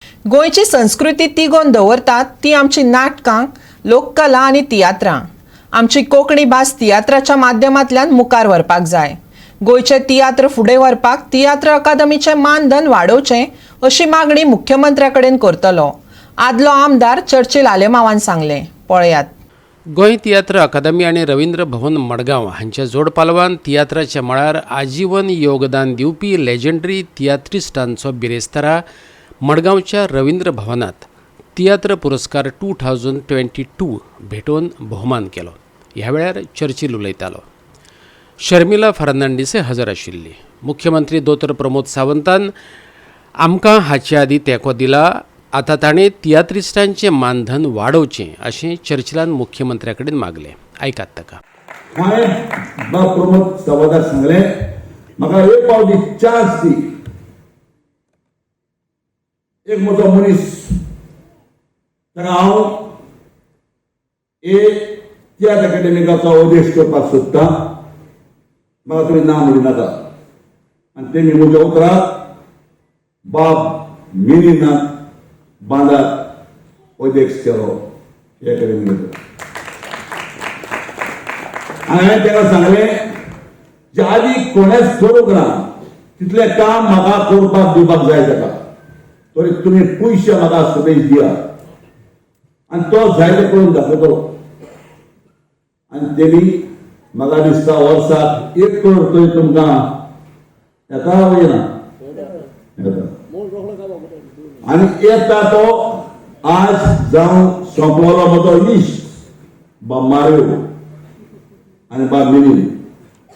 गोंयची संस्कृती तिगोवन दवरतात ती आमची नाटकां, लोककला आनी तियात्रां. आमची कोंकणी भास तियात्राच्या माध्यमांतल्यान मुखार व्हरपाक जाय. गोंयचे तियात्र फुडें व्हरपाक तियात्र अकादमीचें मानधन वाडोवचें अशी मागणी मुख्यमंत्र्या कडेन करतलो, आदलो आमदार चर्चिल आलेमांवान सांगलें. पळयात. गोंय तियात्र अकादमी आनी रवींद्र भवन मडगांव हांच्या जोडपालवान तियात्राच्या मळार आजीवन योगदान दिवपी लेजंडरी तियात्रिस्टांचो बिरेस्तारा मडगांवच्या रवींद्र भवनात तियात्र पुरस्कार 2022 भेटोवन भोवमान केलो. ह्या वेळार चर्चिल उलयतालो. शर्मिला फर्नांडीसय हजर आशिल्ली. मुख्यमंत्री दोतोर प्रमोद सावंतान आमकां हाचे आदीं तेंको दिला, आतां ताणें तियात्रिस्टांचें मानधन वाडोवचें अशें चर्चिलान मुख्यमंत्र्या कडेन मागलें. आयकात ताका. हांवें बाब प्रमोद सावंताक सांगलें, म्हाका एक पावटी चान्स दी. एक म्हजो मनीस, ताका हांव एक तियात्र अकादेमिकाचो अध्यक्ष करपाक सोदतां, म्हाका तुमी ना म्हणू नाका. आनी तेमी म्हज्या उतराक बाब मिनीनाक बांदाक अध्यक्ष केलो हे अकादेमीचो. आनी हांवें ताका सांगलें, जे आदी कोणेच करूंक ना तितलें काम म्हाका करपाक दिवपाक जाय ताका, तरी तुमी पयशे म्हाका सुबेज दिया आनी तो जाय ते करून दाखयतलो. आनी तेणी म्हाका दिसता वर्साक 1 करोड तरी तुमकां येता येना येता. आनी येता तो आज जावन सोंपलोलो म्हजो इश्ट बाब मारयो आनी बाब मिनी,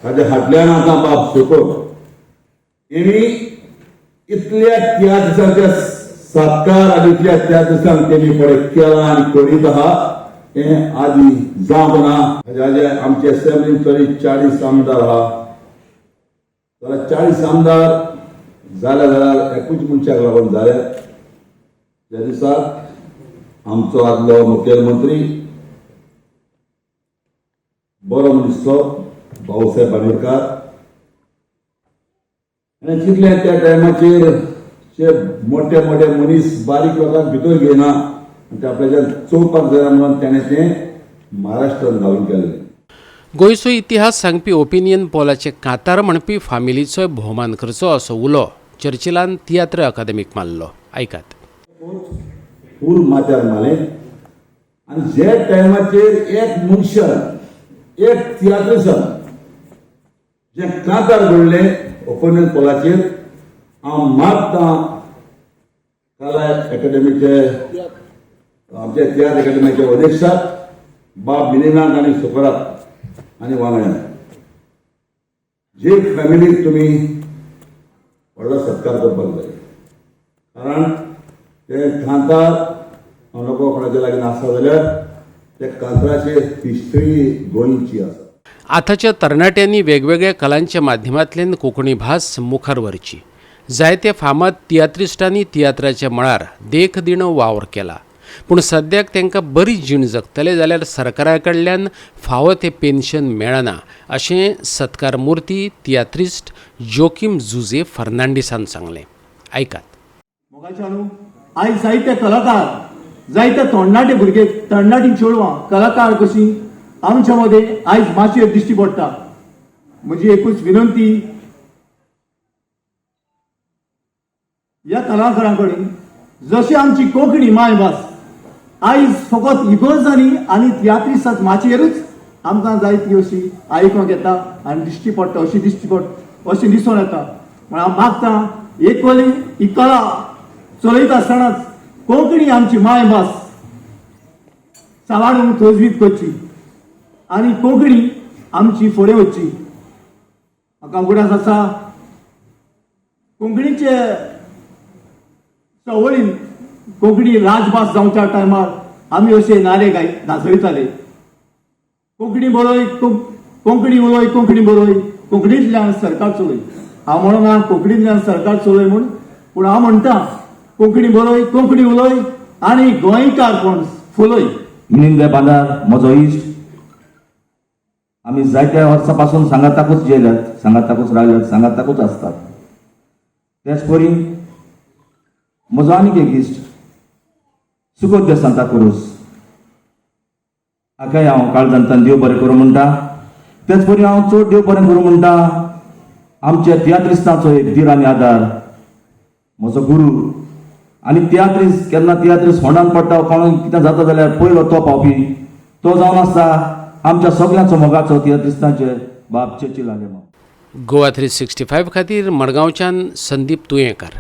ताच्या फाटल्यान आतां बाब सुकोर, हेणी इतल्या त्या दिसांचे सत्कार आनी इतल्या त्या दिसांक तेणी पळय केलां आनी करीत आहा, हें आदी जावंक ना. हाज्या आमचे असेंब्लीन तरी 40 आमदार आहा, जाल्यार 40 आमदार जाले जाल्यार एकूच मनशाक लागून जाले. त्या दिसाक आमचो आदलो मुखेलमंत्री बरो मनीस तो भाऊसाहेब बांदोडकार, आनी चिंतलें त्या टायमाचेर जे मोठे मोठे मनीस बारीक लोकांक भितर घेयना आनी ते आपल्याच्यान चोवपाक जायना म्हणून तेणें तें महाराष्ट्रान घालून केल्लें. गोंयचो इतिहास सांगपी ओपिनियन पोलाचे कांतार म्हणपी फामिलीचोय भोवमान करचो असो उलो चर्चिलान तियात्र अकादमीक मारलो. आयकात. फूल माथ्यार मारलें आनी जे टायमाचेर एक मनशान, एक तियात्रिसान जें कांतार घडलें ओपिनियन पोलाचेर, हांव मागतां कला अकादमीचे, आमच्या तियात्र अकादमीचे अध्यक्षाक बाब मिनीनाक आनी सुकराक आनी वांगड्यांक, जे फॅमिलीक तुमी व्हडलो सत्कार करपाक जाय, कारण ते कांतार हांव नको कोणाच्या लागीं आसा जाल्यार ते कांताराचे हिस्ट्री गोंयची आसा. आतांच्या तरणाट्यांनी वेगवेगळ्या कलांच्या माध्यमांतल्यान कोंकणी भास मुखार व्हरची. जायते फामाद तियात्रिस्टांनी तियात्राच्या मळार देखदिणो वावर केला, पूण सद्याक तांकां बरी जीण जगतले जाल्यार सरकारा कडल्यान फावो तें पेन्शन मेळना अशें सत्कार मुर्ती तियात्रिस्ट जोकीम जुजे फर्नांडीसान सांगलें. आयकात. मोगाच्या न्हू, आयज जायते कलाकार, जायते तरणाटे भुरगे, तरणाटी चेडवां कलाकार कशीं आमच्या मदें आयज माचयेर दिश्टी पडटा. म्हजी एकूच विनंती ह्या कलाकारां कडेन, जशी आमची कोंकणी मायभास आयज फकत इगोर्जांनी आनी तियात्रिस्तांत माचयेरूच आमकां जायती अशी आयकूंक येता आनी दिश्टी पडटा, अशी दिश्टी पड अशें दिसून येता. म्हण हांव मागता, एकवली ही कला चलयता आसतनाच कोंकणी आमची मायभास सांबाळूंक तजवीज करची आनी कोंकणी आमची फुडें वचची. म्हाका उगडास आसा, कोंकणीचे चळवळीन कोंकणी राजभास जावच्या टायमार आमी अशे नारे गाय नाचयताले, कोंकणी बरय, कोंकणी उलय, कोंकणी बरय, कोंकणींतल्यान सरकार चलय. हांव म्हणना कोंकणींतल्यान सरकार चलय म्हूण, पूण हांव म्हणटा कोंकणी बरय, कोंकणी उलय आनी गोंयकारपण फुलय. मिलिंद बांदार म्हजो इश्ट, आमी जायत्या वर्सां पासून सांगाताकूच जेल्यात, सांगाताकूच रावल्यात, सांगाताकूच आसतात. त्याच परी म्हजो आनीक एक इश्ट सुखोद्य सांताक्रूज हाकाय हांव काळजांतल्यान देव बरें करूं म्हणटा. तेच परी हांव चड देव बरें करूं म्हणटा आमच्या तियात्रिस्तांचो एक धीर आनी आदार म्हजो गुरू आनी तियात्रीस केन्ना तियात्रीस फोंडान पडटा, कोण कितें जाता जाल्यार पयलो तो पावपी तो जावन आसता आमच्या सगल्यांचो मोगाचो तियात्रिस्तांचे बाब चेची आलेमांव. गोवा 365 खातीर मडगांवच्यान संदीप तुयेंकार.